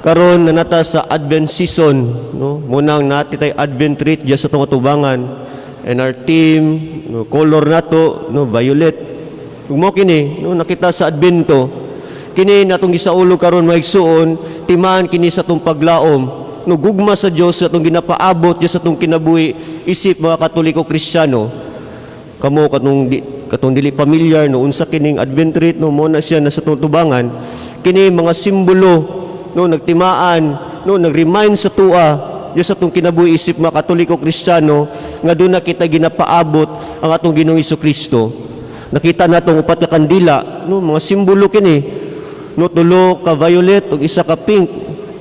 Karon naa na ta sa Advent season, no? Munang naa tay Advent wreath diya sa atong atubangan. And our team, no, color nato, no, violet. Ug mao kini, no, nakita sa Advento. Kini natong gisaulog karon, mga igsuon, timaan kini sa atong paglaom. No, gugma sa Dios sa atong ginapaabot diya sa atong kinabuhi isip mga Katoliko Kristiyano. Kamo katong dili familiar, no, unsa kining Advent wreath, no, mo na siya na sa atong tubangan. Kini mga simbolo, no, nagtimaan, no, nag-remind sa atoa diya sa atong kinabuhi isip mga Katoliko Kristiyano nga duna kita ginapaabot ang atong Ginoong Kristo. Nakita natong upat ka kandila, no, mga simbolo kini, no, tulo ka violet ug isa ka pink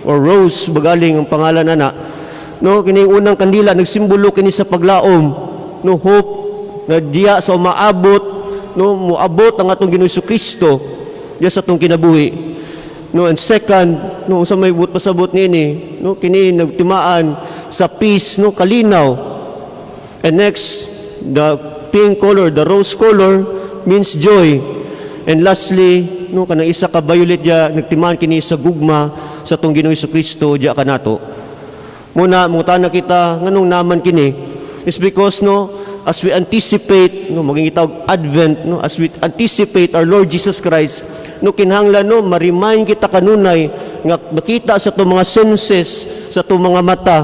or rose bagaling ang pangalan ana, no. Kini unang kandila, nagsimbolo kini sa paglaom, no, hope na diya sa umaabot, no, muabot ang atong Ginoong Kristo diya sa atong kinabuhi, no. And second, no, sa may buot pasabot niini, no, kini nagtimaan sa peace, no, kalinaw. And next, the pink color, the rose color, means joy. And lastly, no, kanang isa ka violet diya, nagtimaan kini sa gugma sa atong Ginoong Kristo diya kanato. Muna mangutana kita nganong naman kini is because, no, as we anticipate, no, maging itawag Advent, no, as we anticipate our Lord Jesus Christ, no, kinahanglan, no, ma-remind kita kanunay nga nakita sa atong mga senses, sa atong mga mata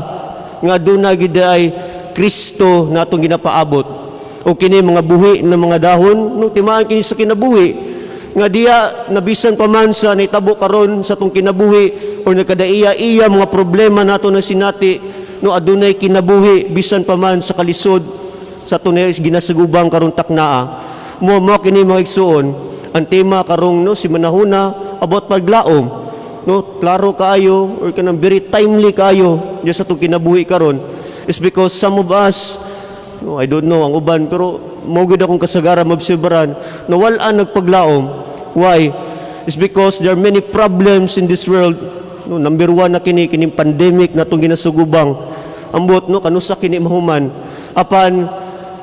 nga aduna gid ay Kristo na atong ginapaabot. O kini mga buhi ng mga dahon, no, timaan kini sa kinabuhi nga diya nabisan pa man sa nahitabo karon sa atong kinabuhi or nagkadaiya-iya mga problema nato na sinati, no, adunay kinabuhi bisan pa man sa kalisod sa atong ginasagubang karon taknaa. Mo mo kini, mga igsuon, ang tema karong, no, simanahuna about paglaom, no. Klaro kaayo or kanang very timely kaayo diya sa atong kinabuhi karon is because some of us, no, I don't know ang uban, pero mo gud akong kasagaran maobserbaran na wala nagpaglaom. Why? Is because there are many problems in this world. No, number one na kini kining pandemic na atong ginasugubang. Ambot, no, kanusa kini mahuman. Apan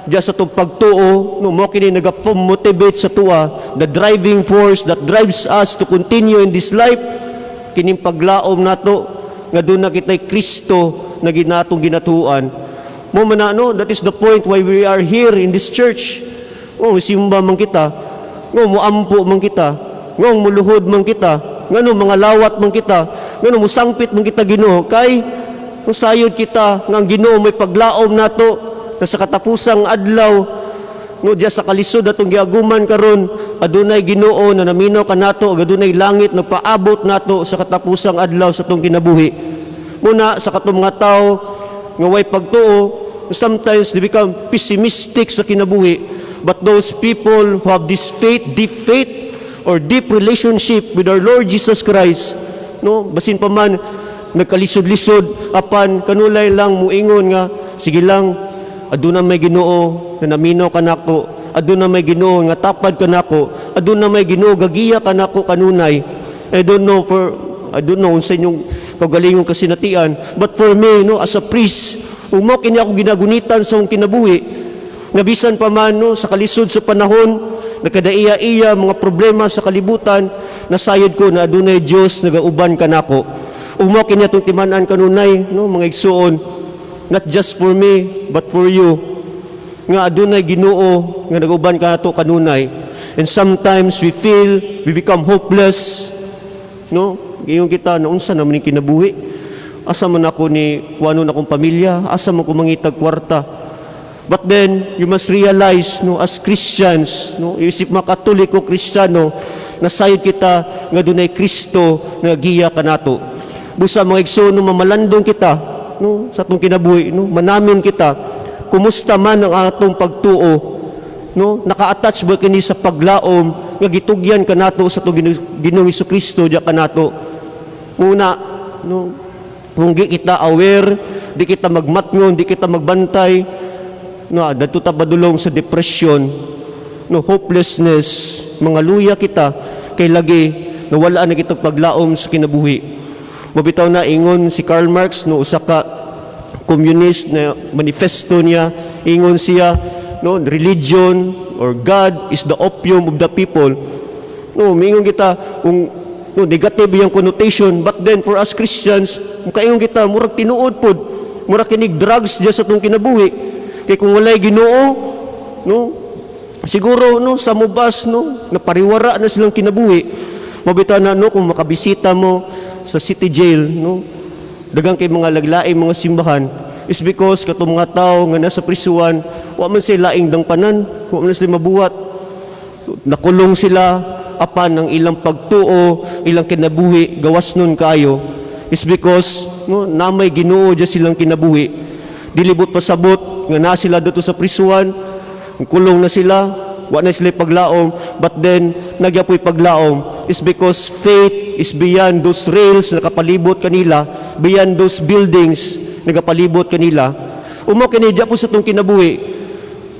diya sa atong pagtuo, no, mo kini naga-motivate sa atoa, the driving force that drives us to continue in this life, kining paglaom nato nga duna kita'y Kristo na ginatong ginatuan. Mo man na, no, that is the point why we are here in this church. Oh, simba man kita. Ngo muampo man kita. Ngo muluhod man kita. Ngano mga lawat man kita. Ngano musangpit man kita Ginoo kay musayod kita nga ang Ginoo may paglaom nato na sa katapusang adlaw, no, diya sa kalisod atong giaguman karon, adunay Ginoo na naminaw kanato ug adunay langit nagpaabot nato sa katapusang adlaw sa atong kinabuhi. Muna sa katong mga tao nga way pagtuo, sometimes they become pessimistic sa kinabuhi, but those people who have this faith, deep faith or deep relationship with our Lord Jesus Christ, no, basin pa man nagkalisod-lisod, apan kanulay lang muingon nga sige lang, aduna may Ginoo na naminaw kanako, aduna may Ginoo nga tapad kanako, aduna may Ginoo gagiya kanako kanunay. I don't know unsa inyong kaugalingong kasinatian, but for me, no, as a priest, ug mo kini ako ginagunitan sa akong kinabuhi nga bisan pa man, no, sa kalisod sa panahon, nagkadaiya-iya mga problema sa kalibutan, nasayod ko na adunay Dios nagauban kanako. Ug mo kini atong timan-an kanunay, no, mga igsuon, not just for me but for you, nga adunay Ginoo nga nagauban kanato kanunay. And sometimes we feel we become hopeless, no. Ingon kita na unsa naman ning kinabuhi, asa man ako ni kuanon akong pamilya, asa man ko mangitag kwarta? But then you must realize, no, as Christians, no, isip mga Katoliko Kristiyano, nasayod kita nga dunay Kristo nga giya kanato. Busa, mga igsoon, no, mamalandong kita, no, sa atong kinabuhi, no, manamin kita kumusta man ang atong pagtuo, no, naka-attach ba kini sa paglaom nga gitugyan kanato sa atong Ginoong Kristo diya kanato. Muna, no, kung di kita aware, di kita magmatngon, di kita magbantay, no, dadto ta padulong sa depression, no, hopelessness, mga luya kita kay lagi nawala na kitag paglaom sa kinabuhi. Mabitaw na ingon si Karl Marx, no, usa ka communist na manifesto niya, ingon siya, no, religion or God is the opium of the people. No, mingon kita kung No, negative yung connotation, but then for us Christians, makaingon kita, murag tinuod pod, murag kinig drugs diya sa atong kinabuhi. Kay kung walay Ginoo, no, siguro, no, sa mubas, no, napariwara na silang kinabuhi. Mabita na, no, kung makabisita mo sa city jail, no, dagang kay mga laglaing mga simbahan is because katong mga tao nga nasa prisuan, wa man sila laing dangpanan, wa man sila mabuhat. Nakulong sila apan ang ilang pagtuo, ilang kinabuhi gawas nun kayo is because, no, na may Ginoo diya silang kinabuhi. Dili buot pasabot nga na sila dito sa prisuan, kulong na sila, wa na sila paglaom, but then nagyapoy paglaom is because faith is beyond those rails na nakapalibot kanila, beyond those buildings nagapalibot kanila. Umo kini diya po sa atong kinabuhi.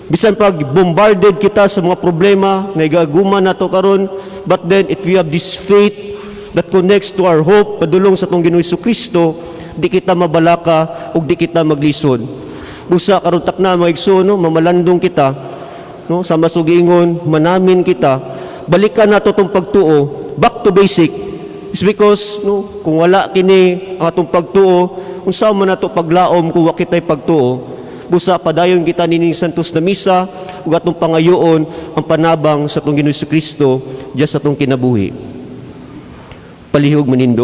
Bisan pag bombarded kita sa mga problema na igaguma nato karon, but then if we have this faith that connects to our hope padulong sa atong Ginoo Kristo, di kita mabalaka ug di kita maglisod. Busa karon takna, mga igsoon, no, mamalandong kita, no, sa masugingon, manamin kita, balikan nato tong pagtuo, back to basic. It's because, no, kung wala kini ang atong pagtuo, unsa man nato paglaom kung wa kitay pagtuo? Busa padayon kita nining santos na misa ug atong pangayoon ang panabang sa atong Ginoo Kristo diya sa atong kinabuhi. Palihog manindog.